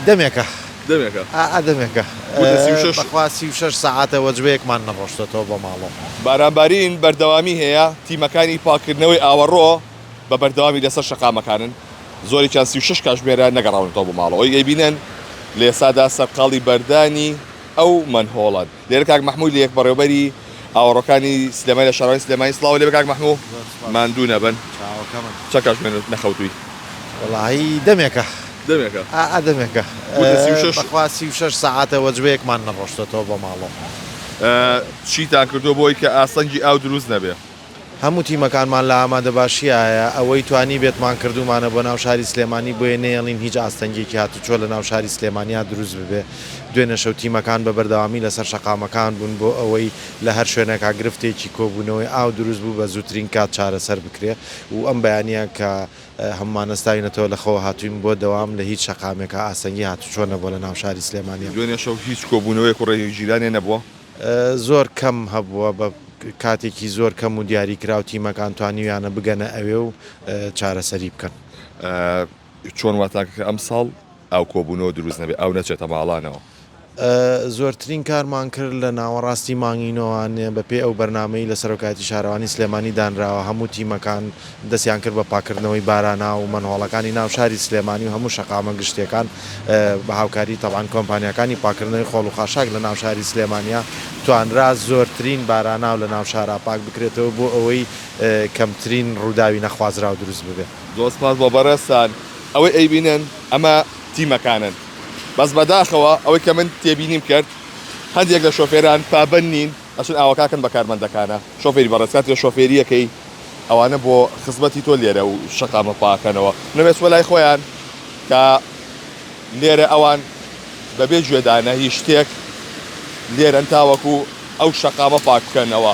دەمێکە. دەمێکە. ئا ئا دەمێکە. وتە 36. بەخوا 36 سەعاتە وەجبەیەکمان نەڕۆشتۆتەوە بۆ ماڵەوە. بارانبارین بەردەوامی هەیە، تیمەکانی پاککردنەوەی ئاوەڕۆ بە بەردەوامی لەسەر شەقامەکانن، زۆرێکیان 36 کاژمێرە نەگەڕاونەتەوە بۆ ماڵەوە، ئەوەی ئەیبینن لە ئێستادا سەرقاڵی بەردانی ئەو مەنهۆڵەن. لێرە کاک مەحموو لێک بەڕێوبەری ئاوەڕۆکانی سلێمانی لە شارەوانی سلێمانی سڵاو لێبێ کاک مەحموو ماندوو نەبن. چاوەکەمن. چەند کاتژمێر نەخەوتووی؟ وەڵاهی دەمێکە. دەمێکە. ئا ئا دەمێکە. وتە 36. بەخوا 36 سەعاتە وەجبەیەکمان نەڕۆشتۆتەوە بۆ ماڵەوە. چیتان کردووە بۆ ئەوەی کە ئاستەنگی ئاو دروست نەبێ؟ هەموو تیمەکانمان لە ئامادەباشیایە، ئەوەی توانیبێتمان کردوومانە بۆ ناو شاری سلێمانی، بۆیە نەیەڵین هیچ ئاستەنگێکی هاتوچۆ لە ناو شاری سلێمانیا دروست ببێ. دوێنێ شەو تیمەکان بە بەردەوامی لەسەر شەقامەکان بوون بۆ ئەوەی لە هەر شوێنێکا گرفتێکی کۆبوونەوەی ئاو دروست بوو بە زووترین کات چارەسەر بکرێ و ئەم بەیانییە کە هەموومان هەستاوینەتەوە لە خەوە هاتووین بۆ دەوام لە هیچ شەقامێکا ئاستەنگی هاتوچۆ نەبووە لە ناو شاری سلێمانیا. دوێنێ شەو هیچ کۆبوونەوەیەک و ڕێگیرانێ نەبووە؟ زۆر کەم هەبووە، بە کاتێکی زۆر کەم و دیاریکراو تیمەکان توانیویانە بگەنە ئەوێ و چارەسەری بکەن. چۆن واتان کرد کە ئەمساڵ ئاو کۆبوونەوە دروست نەبێت، ئاو نەچێتە ماڵانەوە؟ زۆرترین کارمان کرد لە ناوەڕاستی مانگی نۆوانێ بەپێی ئەو بەرنامەی لە سەرۆکایەتی شارەوانی سلێمانی دانراوە، هەموو تیمەکان دەستیان کرد بە پاککردنەوەی باراناو و مەنهۆڵەکانی ناو شاری سلێمانی و هەموو شەقامە گشتیەکان بە هاوکاری تەبعەن کۆمپانیاکانی پاککردنەوەی خۆڵ و خاشاک لە ناو شاری سلێمانیا توانرا زۆرترین باراناو لە ناو شارا پاک بکرێتەوە بۆ ئەوەی کەمترین ڕووداوی نەخوازراو دروست ببێ. زۆر سپاس بۆ بەڕێزتان. ئەوەی ئەیبینن ئەمە تیمەکانن بەس بەداخەوە ئەوەی کە من تێبینیم کرد هەندێک لە شۆفێران پابەند نین ئەچن ئاوەکاکەن بە کارمەندەکانە شۆفێری بەڕێز کاتێ شۆفێریەکەی ئەوانە بۆ خزمەتی تۆ لێرە و شەقامە پاکەنەوە نەبێت چوە لای خۆیان کە لێرە ئەوان بەبێ گوێدانە هیچ شتێک لێرەن تاوەکو ئەو شەقامە پاک بکەنەوە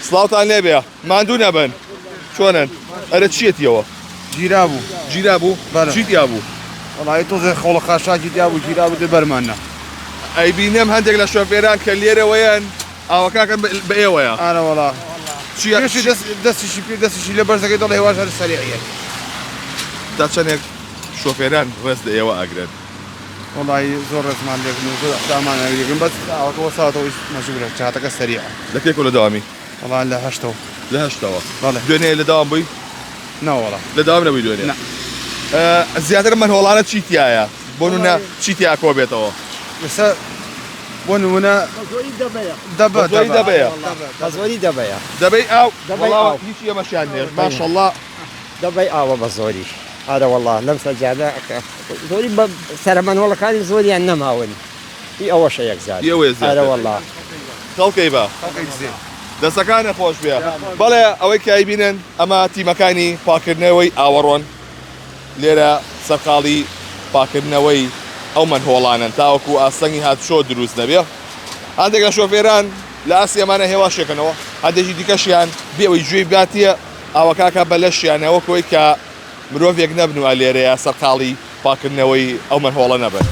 سڵاوتان لێبێ ماندوو نەبن چۆنن ئەرە چیەتیەوە گیرابوو گیرابوو بەلێ. چی تیا بوو؟ وەڵایی تۆزێ خۆڵە خاشاکی تیا بوو گیرابوو دێ بەرمان نا. ئەیبینم هەندێک لە شۆفێران کە لێرەوەیەن ئاوەکاکەن بە ئێوەیە. ئارەوەڵا چیە پێشی دەست دەستیشی پێ دەستیشی لە بەرزەکەی دەڵێ هێواش هەر سەریعیە. تا چەندێک شۆفێران ڕێز لە ئێوە ئەگرن؟ وەڵایی زۆر ڕێزمان لێگرن و زۆر ئیحترامان لێگرن بەس ئاوەکە وەستاوەتەوە ئیش مەجبورە چاتەکە سەریعە. لە کەیکەوە لە دەوامی؟ وەڵا لە هەشتەوە. لە هەشتەوە. بەڵێ. دوێنێ لە دەوام بووی؟ نەوەڵا. لە دەوام نەبووی دوێنێ؟ نا. زیاتر مەنهۆڵانە چی تیایە؟ بۆ نمونە چی تیا کۆ بێتەوە؟ ئێستا بۆ نمونە بەزۆری دەبەیە. دەبە بەزۆری دەبەیە. بەزۆری دەبەیە. دەبەی ئاو؟ دەبەی وەڵا ئاو. هیچی ئێمەشیان نێشت ماشەڵڵا. دەبەی ئاوە بەزۆری. ئارەوەڵا لەم سەرجادە زۆری بە سەرە مەنهۆڵەکانی زۆریان نەماون. ئی ئەوەشە یەکجار. ئی ئەوەیە زیاتر. ئارەوەڵا. خەڵکەی بە. خەڵکەی دزێ. دەستەکانت خۆش بێ. بەڵێ ئەوەی کە ئەیبینن ئەمە تیمەکانی پاککردنەوەی ئاوەڕۆن لێرە سەرقاڵی پاککردنەوەی ئەو مەنهۆڵانەن تاوەکو ئاستەنگی هاتوچۆ دروست نەبێ. هەندێک لە شۆفێران لە ئاستی ئەمانە هێواشێکەنەوە هەندێکی دیکەشیان بێ ئەوەی گوێی باتیە ئاوەکاکە بە لەشیانەوە کۆی کە مرۆڤێک نەبن و لێرەیە سەرقاڵی پاککردنەوەی ئەو مەنهۆڵە نەبن.